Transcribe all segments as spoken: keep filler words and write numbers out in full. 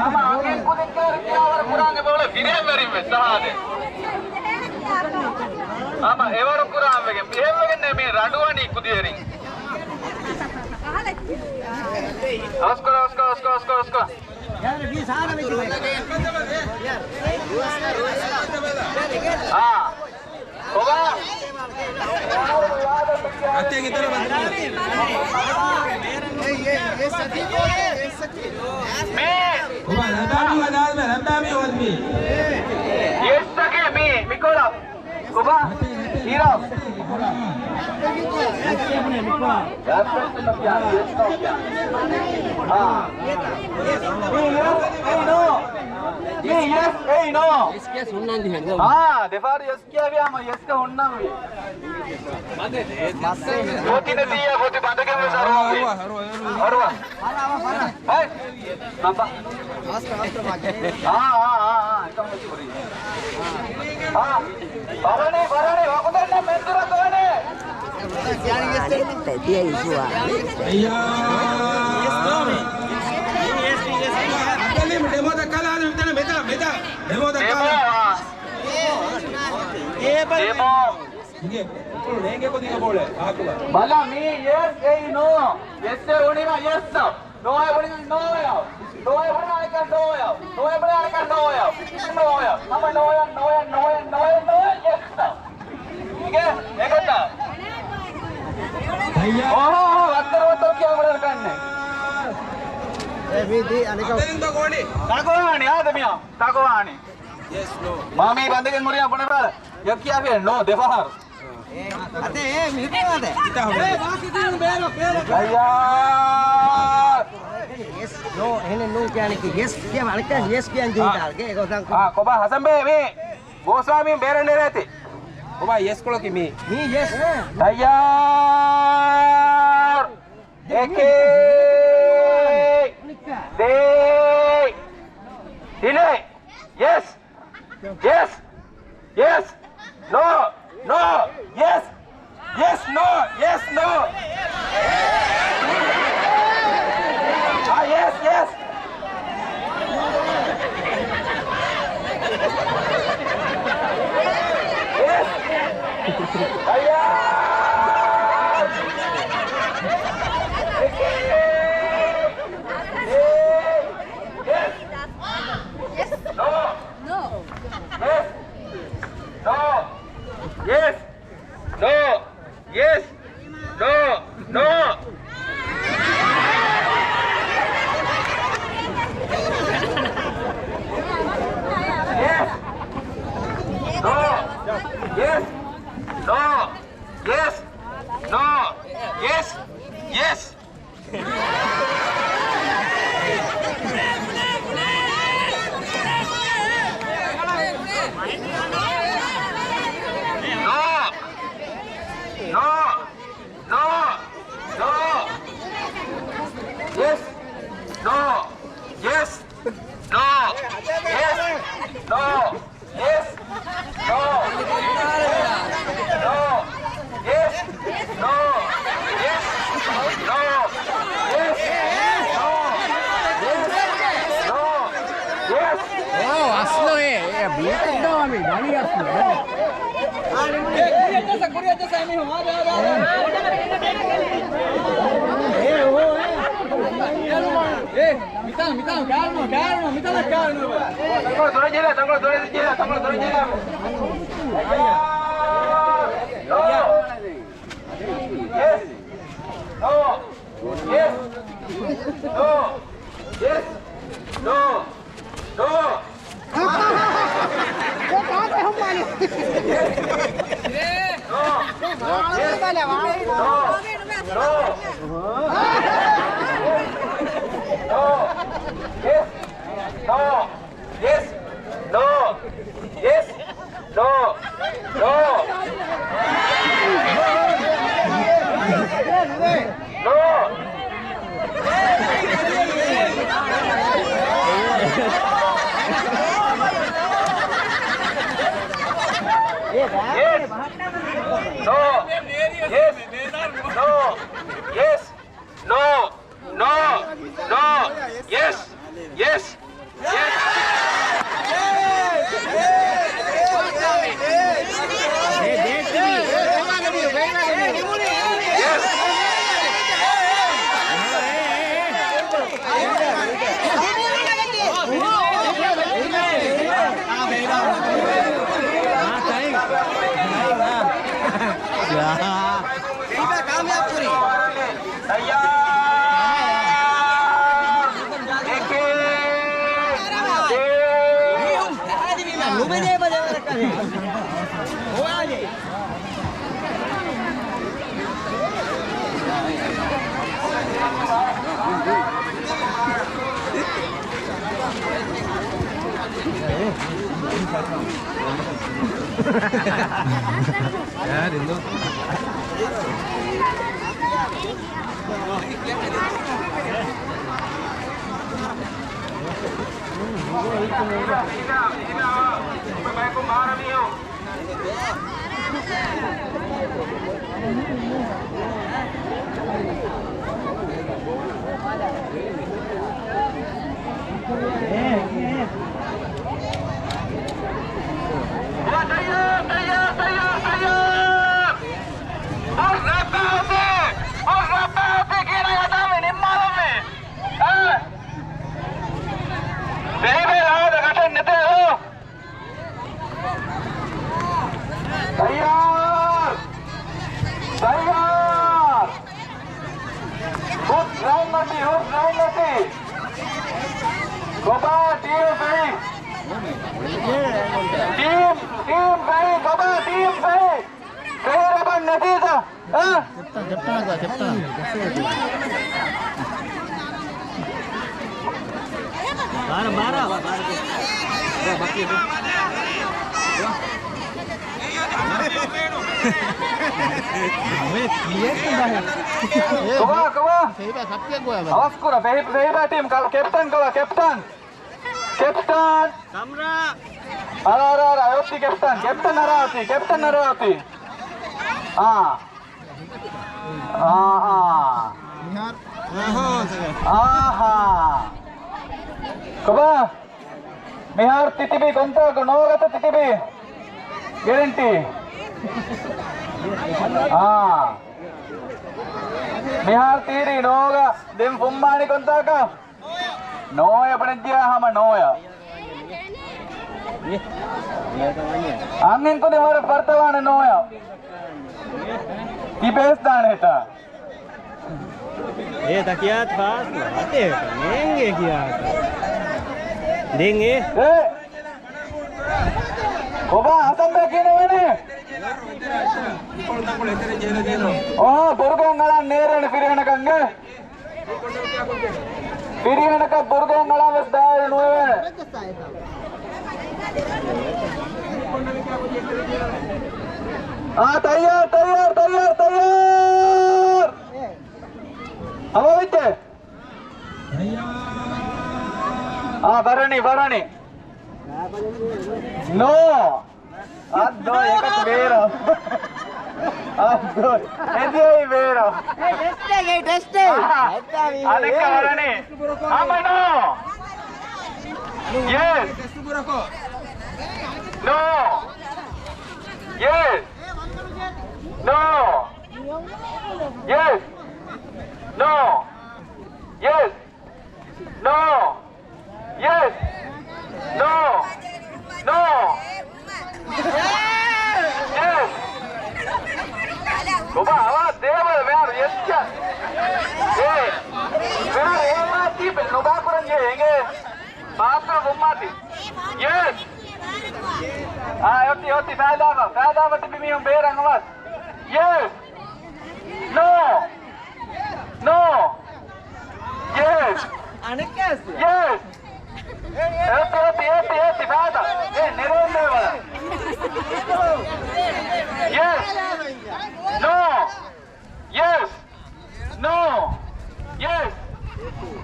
ހަމަ އަނގެއް ކުދިން ކާރި ކިޔާވަރު ކުރާނގެ ބޯޅަ ފިރިހެންވެރިން ވެސް އަހާދެ. ހަމަ އެވަރު ކުރާން ވެގެން ބިހެއްވެގެންނޭ މި ރަނޑުވަނީ ކުދިވެރިން. އަސްކޮ، އަސްކޮ، އަސްކޮ، އަސްކޮ، އަސްކޮ. އާ. ކޮބާ؟ އަތެއް އިތުރަށް ވަދެ. މޭ. ކޮބާ، ރަނދާ މީ ވަދާލަމޭ، ރަނދާ މީ ވަދެ މީ. ޔެސް އަކޭ މީ، މިކޮޅަށް. ކޮބާ؟ ހީރޯ. އާ. މީ ޔެސް، އޭ ނޯ. މީ ޔެސް، އޭ ނޯ. އާ، ދެފަހަރު ޔެސް ކިޔާފި ހަމަ ޔެސްގަ ހުންނަންވީ. ފޮތި ނެތިއްޔާ ފޮތި ބަނދެގެން ވެސް އަރުވަންވީ. އަރުވަ، އަރުވަ. ހައި. ނަބަ. އާ، އާ، އާ، އާ، އެކަމަކު ކުރީ. އާ، ބަލަނީ، ބަލަނީ، ވަގުތެއް ނެތް މެންދުރަށް ދޯނޭ. އައްދަލީމް ޑެމޯ ދައްކާލާ މިތަނަށް މެދަށް، މެދަށް. ޑެމޯ ދައްކާލާ. ޑެމޯ، އާ. ޑެމޯ. ބަލަ މީ ޔެސް އެއީ ނޯ. ޔެސް އެ ބުނީމަ ޔެސް އަށް. ނޯ އެ ބުނީމަ ނޯ އަށް. ނޯ އެ ބުނީމަ އަނެއްކާ ނޯ އަށް. ނޯ އެ ބުނީމަ އަނެއްކާ ނޯ އަށް. ނޯ އަށް. ހަމަ ނޯ އަށް، ނޯ އަށް، ނޯ އަށް، ނޯ އަށް، ނޯ އަށް، ޔެސް އަށް. އިނގޭ، އެގޮތަށް. އޮހޯ، އޮހޯ، ވައްތަރު ވައްތަރު ކިޔާ ބުނެ ކަންނެ. އެ މީ ދީ އަނެކަ. ތަކުވާނީ، އާދެ މިޔާ. ތަކުވާނީ. ޔެސް، ނޯ. މާ މީ ބަނދެގެން ހުރިހާ ބުނެފާޅެ. ޔަ ކިޔާފި ނޯ ދެފަހަރު. އަދެ، އޭ، މި ހިތުވާދެ. އައްޔާ. ޔެސް، ނޯ، އެހެނެއް ނޫން ކިޔާނެ ކި ޔެސް ކިޔާ އަނެއްކާ ޔެސް ކިޔާން ޖެހިދާ. އާ. އޭގެ ގޮތަން. އާ، ކޮބާ ހަސަންބޭ މީ؟ ގޯސާމީ ބޭރަށް ނެރޭތި. ކޮބާ ޔެސް ކޮޅަކީ މީ؟ މީ ޔެސް. ތައްޔާރު. އެކެއް. ދެއް. ތިނެއް. ޔެސް. ޔެސް! ޔެސް! ނޯ! ނޯ! ޔެސް! ޔެސް! ނޯ! ޔެސް! ނޯ! އާ، ޔެސް! ޔެސް! ޔެސް! ތައްޔާރު! އެކެއް! ދެއް! ޔެސް! ނޯ! ނޯ. ޔެސް. ނޯ. ޔެސް. ނޯ. ޔެސް. ނޯ. ނޯ. ޔެސް. ނޯ. ޔެސް. ނޯ. ޔެސް. ނޯ. ޔެސް. ޔެސް. ނޯ. ނޯ. ނޯ. ނޯ. ޔެސް. ނޯ. ޔެސް. ނޯ. ޔެސް. ނޯ. ޔެސް! ނޯ. ޔެސް! ނޯ. ޔެސް! ނޯ. ޔެސް! ނޯ. ޔެސް! ނޯ. ޔެސް! އޯ، އަސްލު އޭ، އޭ، ބީޓެއް ދާ މި ދަނީ އަސްލު. ކުރިއަށް ޖައްސަ، ކުރިއަށް ޖައްސަ، އެމީހުން. އާދެ، އާދެ، އާދެ. އޭ، އޯ، އޭ. އޭ، މިތާނގަ، މިތާނގަ، ކާރުނު، ކާރުނު، މިތާނގަ ކާރުނު. ތަންކޮޅު ދޮރެއް ޖެހިލާ، ތަންކޮޅު ދޮރެއް ޖެހިލާ، ތަންކޮޅު ދޮރެއް ޖެހިލާ. ޔެސް. ނޯ. ޔެސް. ނޯ. ޔެސް. ނޯ. ނޯ. ކާކޭ ހުންނާނީ؟ ނޯ. ޔެސް. ނޯ. ނޯ. ނޯ. ޔެސް. ނޯ. ޔެސް. ނޯ. ޔެސް. ނޯ. ނޯ. ނޯ. ޔެސް. ނޯ. ޔެސް. ނޯ. ޔެސް. ނޯ. ނޯ. ނޯ. ޔެސް. ޔެސް. ތައްޔާރު، ތައްޔާރު، ތައްޔާރު، ތައްޔާރު. ހުސް ރައްކާތެ، ހުސް ރައްކާތެ ކިޔަން އަދާ މި ނިންމާލަންވީ. އާ. ދެހިބޭ ރާދަ ގަޓެއް ނެތޭ އޯ. ތައްޔާރު! ތައްޔާރު! ހުސް ރަންއަތި، ހުސް ރަންއަތި! ކޮބާ ޓީމް ފެހި؟ ޓީމް، ޓީމް ފެހި، ކޮބާ ޓީމް ފެހި؟ ފެހި ރަބަން ނެތީތަ؟ އާ؟ ކެޕްޓަން، ކެޕްޓަން އަގު، ކެޕްޓަން. ބާރަ، ބާރަ. ކޮބާ، ކޮބާ؟ އަވަސްކުރަ، ފެހި، ފެހިބާ ޓީމް ކަލަ، ކެޕްޓަން ކަލަ، ކެޕްޓަން. ކެޕްޓަން. ސަމްރާ. އަރާ، އަރާ، އަރާ، އޮތީ ކެޕްޓަން، ކެޕްޓަން އަރާ އޮތީ، ކެޕްޓަން އަރާ އޮތީ. އާ. އާހާ. އާހާ. ކޮބާ؟ މިހާރު ތިތިބީ ކޮންތާކު ނޯގަތަ ތިތިބީ؟ ގެރެންޓީ. އާ. މިހާރު ތީރީ ނޯގަ ދެން ފުއްމާނީ ކޮންތާކަށް؟ ނޯޔަ ބުނެއްޖިޔާ ހަމަ ނޯޔަ. އަންހެން ކުދިން ވަރަށް ފަރުތަވާނެ ނޯޔަ. ތި ބޭސް ދާނެ ހިތާ. އޭ ތަކިޔާ ފާސް ނާތޭ ނޭނގޭ ކިޔާ. ދެން އޭ. އޭ. ކޮބާ ހަސަންބެ ކިޔަނީ؟ އޯ ބުރުގާ އަޅާ ނޭރޭނެ ފިރިހެނަކަށް. ފިރިހެނަކަށް ބުރުގާ އަޅާ ވެސް ދާއިރު ނުވެވޭނެ. އާ، ތައްޔާރު، ތައްޔާރު، ތައްޔާރު، ތައްޔާރު. ހަމަވެއްޖެ. އާ، ވަރަނި، ވަރަނި. ނޯ. އައްދޯ، އެކަކު ބޭރަށް. އައްދޯ، އެދިޔައީ ބޭރަށް. އެ ޓެސްޓެއް، އެ ޓެސްޓެއް. އަނެއްކާ ވަރަނި. ހަމަ ނޯ. ޔެސް. ނޯ. ޔެސް. ނޯ. ޔެސް. ނޯ. ޔެސް. ނޯ. ޔެސް. ނޯ. ނޯ. ޔެސް. ކޮބާ އަވާ ދޭބަލަ މެހާރު ޔެސް ކިޔާ. އޭ. މެހާރު އޭ މާ ތީ ބެ ނުބާ ކުރަން ޖެހޭ އެނގޭ. ބާސްކަރ ބޮމްމާތި. ޔެސް. އާ، އޮތީ، އޮތީ، ފައިދާވާ، ފައިދާވާ ތިބި މީހުން ބޭރަށް އަވާސް. ޔެސް. ނޯ. ނޯ. ޔެސް. އަނެއްކާސް. ޔެސް. އޭތި، އޭތި، އޭތި، އޭތި، ފާދަ. އޭ، ނެރެން ނޭވަލަ. ޔެސް. ނޯ. ޔެސް. ނޯ. ޔެސް.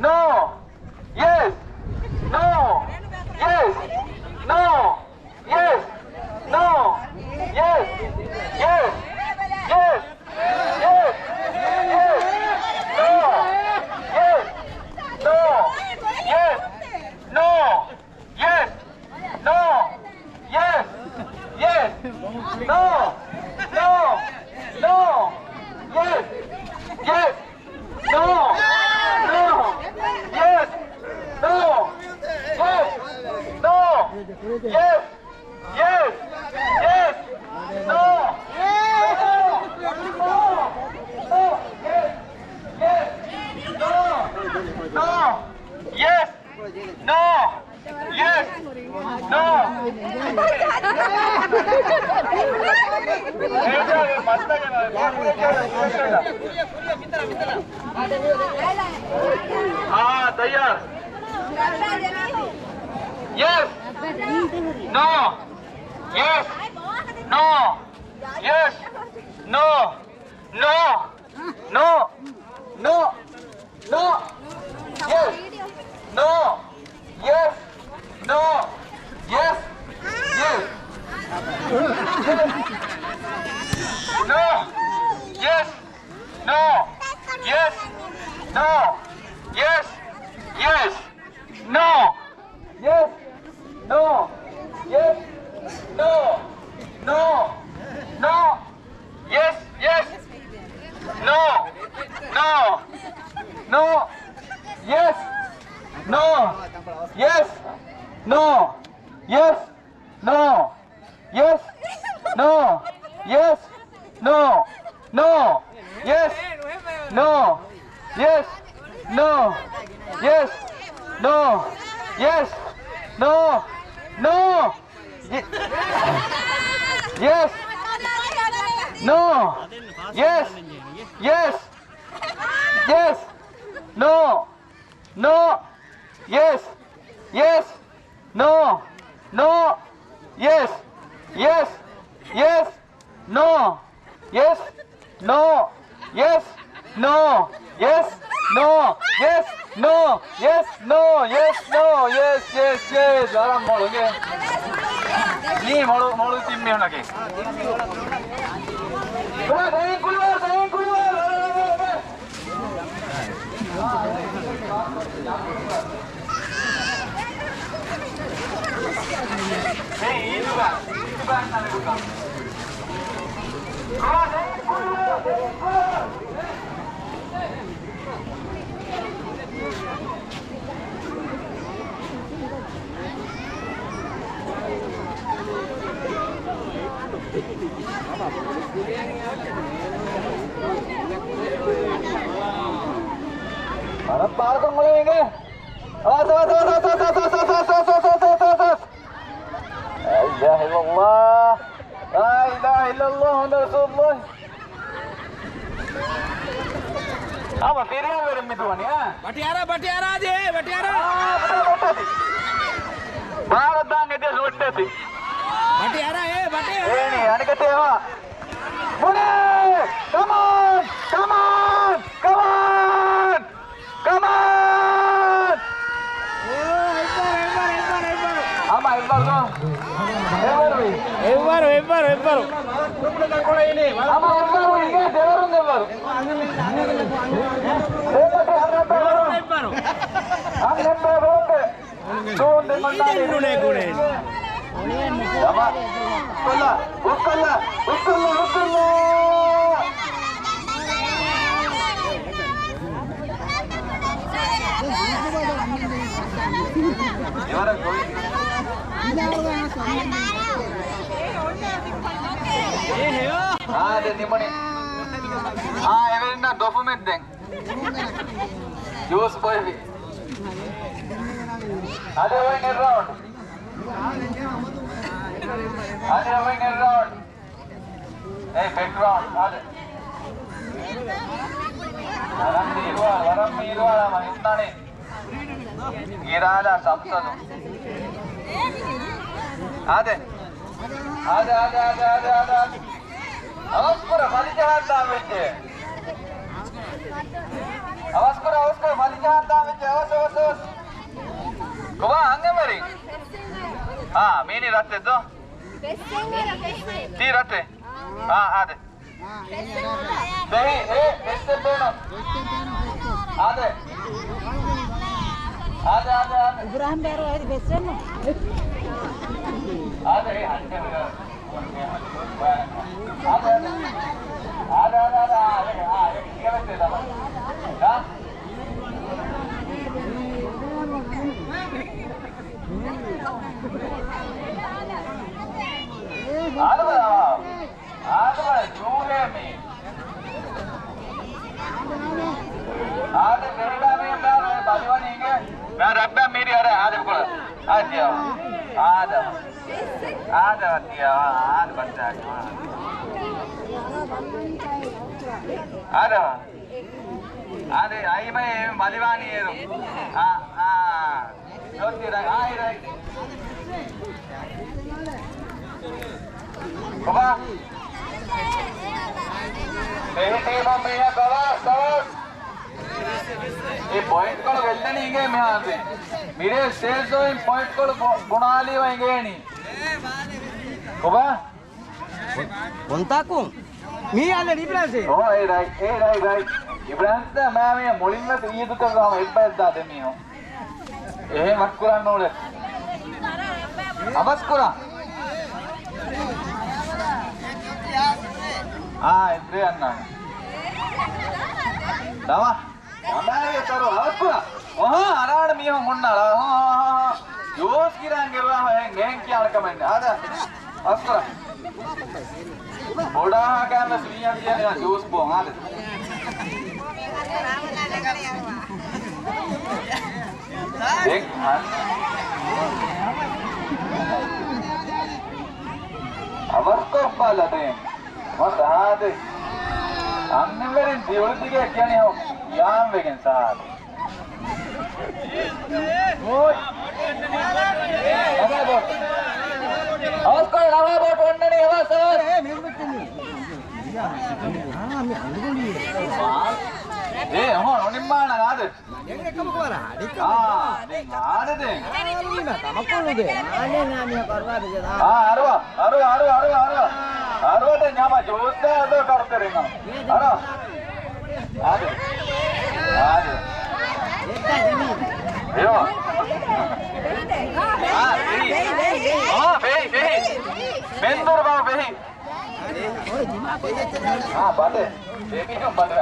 ނޯ. ޔެސް. ނޯ. ޔެސް. ނޯ. ޔެސް. ނޯ. ޔެސް. ޔެސް. ޔެސް. ޔެސް. ޔެސް. ނޯ. ޔެސް. ނޯ. ޔެސް. ނޯ. ޔެސް. ޔެސް. ނޯ. ނޯ. ނޯ. ޔެސް. ޔެސް. ނޯ. ނޯ. ޔެސް. ނޯ. ޔެސް. ނޯ. ޔެސް. ޔެސް. ޔެސް. ނޯ. ނޯ. ނޯ. އާ، ތައްޔާރު. ޔެސް. ނޯ. ޔެސް. ނޯ. ޔެސް. ނޯ. ނޯ. ނޯ. ނޯ. ނޯ. ޔެސް. ނޯ. ޔެސް. ނޯ. ޔެސް. ޔެސް. ޔެސް. ނޯ. ޔެސް. ނޯ. ޔެސް. ނޯ. ޔެސް. ޔެސް. ނޯ. ޔެސް. ނޯ. ޔެސް. ނޯ. ނޯ. ނޯ. ޔެސް. ޔެސް. ނޯ. ނޯ. ނޯ. ޔެސް. ނޯ. ޔެސް. ނޯ. ޔެސް. ނޯ. ޔެސް. ނޯ. ޔެސް. ނޯ. ނޯ. ޔެސް. ނޯ. ޔެސް. ނޯ. ޔެސް. ނޯ. ޔެސް. ނޯ. ނޯ. ޔެ-، ޔެސް. ނޯ. ޔެސް. ޔެސް. ޔެސް. ނޯ. ނޯ. ޔެސް. ޔެސް. ނޯ. ނޯ. ޔެސް. ޔެސް. ޔެސް. ނޯ. ޔެސް. ނޯ. ޔެސް. ނޯ. ޔެސް. ނޯ. ޔެސް. ނޯ. ޔެސް. ނޯ. ޔެސް. ނޯ. ޔެސް. ޔެސް. ޔެސް. ވަރަށް މޮޅު އިނގޭ. މީ މޮޅު، މޮޅު ތިން މީހުންނަކީ. ތެންކުޅިވާ، ތެންކުޅިވާ. ވަރަށް ބާރުކޮށް އުޅެން އިނގޭ. އަވަސް، އަވަސް، އަވަސް. ލާ އިލާހަ އިއްލައްލާހު މުޙައްމަދު ރަސޫލުﷲ. އާ، ފިރިހެންވެރިން މި ދުވަނީ، އާ. ބަޓި އަރާ، ބަޓި އަރާ، އާދެ، ބަޓި އަރާ. އާ، ބަޓި އަރާ. ބާރަށް ދާން އެދިޔަސް ވައްޓަތި. ބަޓި އަރާ، އޭ، ބަޓި އަރާ. އޭނި، އަނެކަތި އެވާ. ބުނޭ! ކަމާން! ކަމާން! ކަމާން! ކަމާން! އާ، އެއްވަރު، އެއްވަރު، އެއްވަރު. އެއްވަރު، އެއްވަރު، އެއްވަރު. އާ، އެއްވަރު، އިނގޭ، ދެވަރުން އެއްވަރު. ދެވަރުން އެއްވަރު. އަންނެއްބާ ބޯންބެ. ދޫން ދެން އޮންނާނީ. އިންނުނޭ ގުޅޭ. ދަމާ. އުސްކޮށްލާ، އުސްކޮށްލާ، އުސްކޮށްލާ، އުސްކޮށްލާ. އާ، ދެން ނިމުނީ. އާ، އެވެންނަށް ދޮފުމެއް ދެން. ޖޫސް ބޮއެވި. އަދި އޮތް ރައުންޑް. އަދި އޮތް ރައުންޑް. އޭ، ބެކްގްރައުންޑް. އާދެ. ވަރަށް މީރުވާ، ވަރަށް މީރުވާ ހަމަ ހިންނާނެ. އިރާދާ ސަމްސަދު. އާދެ. އާދެ، އާދެ، އާދެ. އަވަސްކުރަ ފަލިޖަހަން ދާން ވެއްޖެ. އަވަސްކުރަ، އަވަސްކުރަ ފަލިޖަހަން ދާން ވެއްޖެ. އަވަސް، އަވަސް، އަވަސް. ކޮބާ އަންހެންވެރިން؟ އާ، މީނި ރައްޓެއް ދޯ؟ ތީ ރައްޓެއް؟ އާ، އާދެ. ދެހި، އޭ، އެއްސެއް ބޭނުން. އާދެ. އާދެ، އާދެ، އާދެ. އިބްރާހިމް ބޭރު އައި ބެއްސެއްނު. އާދެ، އޭ، ހަން އާދެ، އާދެ، އާދެ، އާދެ، އާދެ، އާދެ، އާދެ، ކިޔަވައްތޭ ދަމާ. އާ؟ އާދެ، އާދެ. އާދެ، ބަލިވަނީގެ. މާ ރައްބާ މީރި އަރަ އާދެ ކޮޅަ. އާދެ. އާދެ. އާދެ، އާދެ، އާދެ، ބައްޗާ. އާދެ. އާދެ، އައިމައެ މަލިވާނީ އޭރު. އާ، އާ. ރޮއްޓި ރައި، އާއި ރައި. ކޮބާ؟ އެހި ޓީމަށް މީހަކު އަވާސް، އަވާސް. އެ ޕޮއިންޓް ކޮޅު ގެއްލަނީ އިނގޭ މިހާރު. މިރޭ ސޭޒޯއިން ޕޮއިންޓް ކޮޅު ބު-، ބުނާލީވަ އިނގޭނީ. ކޮބާ؟ ކޮންތާކު؟ މީ އަލަ ޑިފްރެންސް. އޯ، އޭ ރައި، އޭ ރައި، ރައި. އިބްރާހިމް މާމިޔާ މުޅިންވެސް އީދުތަކުގަ ހަމަ އެއްބައެއް ދާ ދެމީހުން. އެހެން ވަސްކުރާން ނޫޅޭ. އަވަސްކުރާ. އާ، އެއްދޭ އަންނާނެ. ދަވާ. ދަމާރި ތަރު އަވަސްކުރާ. އޮހާ، އަރާން މީހުން ހުންނާ. އޮހާ، އޮހާ، އޮހާ. ޖޫސް ގިރާން ގެރުވާ ހައެއް ގެން ކިޔާނެ ކަމެއް ނެއް. އާދެ. އަސްކުރާ. ބޮޑާ ކާންވެސް މީހަކު ކިޔަނީ ޖޫސް ބޯ. އާދެ. ދެން އަން-، އަވަސްކޮށްފާ ލަދެން. މަ ސަހާދެ. އަންހެންވެރިން ދިއުޅުތިގެ ކިޔަނީ ހަމަ ޔާން ވެގެން ސަހާދެ. އަވަސްކޮށް ނަވާ ބޯޓް އޮންނަނީ އަވަސް އަވަސް. އޭ، އޮހޮ، ނުނިންމާނަ އާދެ. އާ، ދެން އާދެ ދެން. އާ، އަރުވާ، އަރުވާ، އަރުވާ، އަރުވާ. އަރުވާ ދެން ހަމަ ޖޫސް ދާ އަދޯ ކަރުތެރިން ހަމަ. އަރާ. އާދެ. އާދެ. އެޔޯ. އާ، ފެހި. އާ، ފެހި، ފެހި. މެންދުރު ބާ ފެހި. އާ، ބަނދެ. ދެމީހުން ބަނދެ.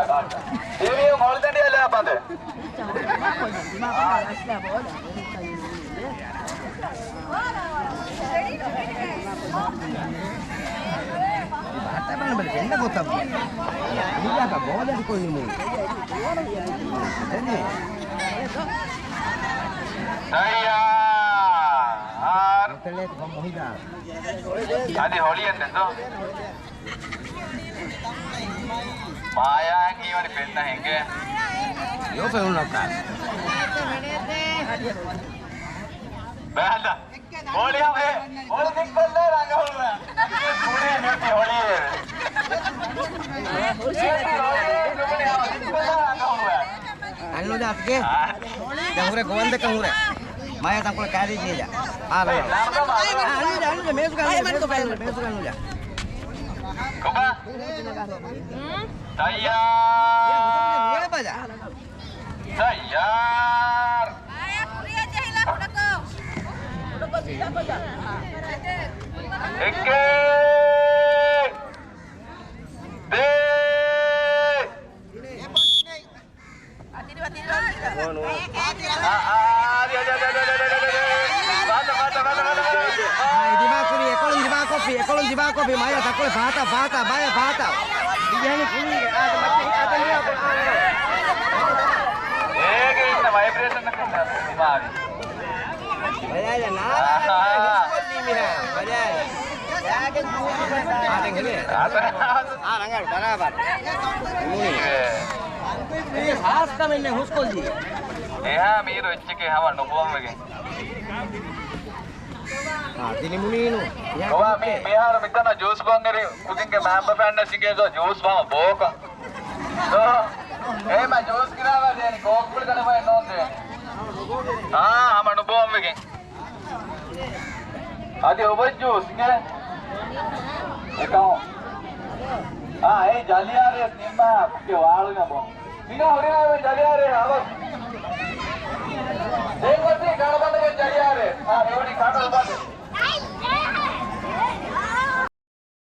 ދެމީހުން ހޮޅިދަނޑިއަށް ލާ ބަނދެ. ތައްޔާރު. އަދި ހޮޅިއެއް ނެތޯ؟ މާޔާއަށް ހީވަނީ ފެންނަ ހެނގޭ. ޔޯ ފެނުނަކާ. ބަލަ. ހޮޅި ހަމަ އެ. ހޮޅި ދިއްކޮށްލާ ރަނގަހުޅުވާ. ކުޑީ މިއޮތީ ހޮޅިއެވެ. އަންނުޖާތިގެ. ދެން ހުރެ ގޮވަންދެކަން ހުރެ. މާޔާ ތަންކޮޅެއް ކާރީ ޖީޖާ. އާ، ރަނގަ. އާ، އަންނުޖާ، އަންނުޖާ، މޭޒުގަ އަންނުޖާ، މޭޒުގަ އަންނުޖާ. ކޮބާ؟ ތައްޔާރު. ތައްޔާރު. އެކެއް. ދޭ. ދިމާކުރި، އެކޮޅުން ދިމާކޮށްފި، އެކޮޅުން ދިމާކޮށްފި، މާޔާ ތަކޮޅެ ފަހަތަށް، ފަހަތަށް، ބާޔާ ފަހަތަށް. ދިގެހެނި ކުނި، އާ، މައްޗަށް ހިއްކާ ތެން ދިމާ. އޭގެ އިންނަ ވައިބްރޭޝަން އަކަށް ދިމާވި. ބަލާލަ، ނާ، އާހާ. ހުސްކޮށްލީ މިހާ. ބަލާލަ. އާ، ދެން ހެދޭ. އާ، ރަނގަޅު، ބަރާބަރު. އެ. އެ ހާސް ކަމެއް ނެތް ހުސްކޮށްލީ. އެހާ މީރު އެއްޗެކޭ ހަމަ ނުބޯ ވެގެން. އާ، ދިނިމުނީނު. ކޮބާ މި-، މިހާރު މިތަނަށް ޖޫސް ބޯން އެރި ކުދިންގެ މައިންބަފައިންނަށް ސިނގޭ ދޯ ޖޫސް ބޯން ބޯކަން. ދޯ. އޭ މަ ޖޫސް ގިރާވާ ދޭނި ކޯކް ފުޅި ގަނެފައި ނޯން ދޭނި. އާ، ހަމަ ނުބޯން ވެގެން. އަދި އޮބަ ޖޫސް ގެ. އެކަމު. އާ، އޭ ޖަލިޔާރޭ ނިންމާ ކެ ވާޅުގަ ބޯ. މިގާ ހުރިހާ ޖަލިޔާރޭ އަވަސް.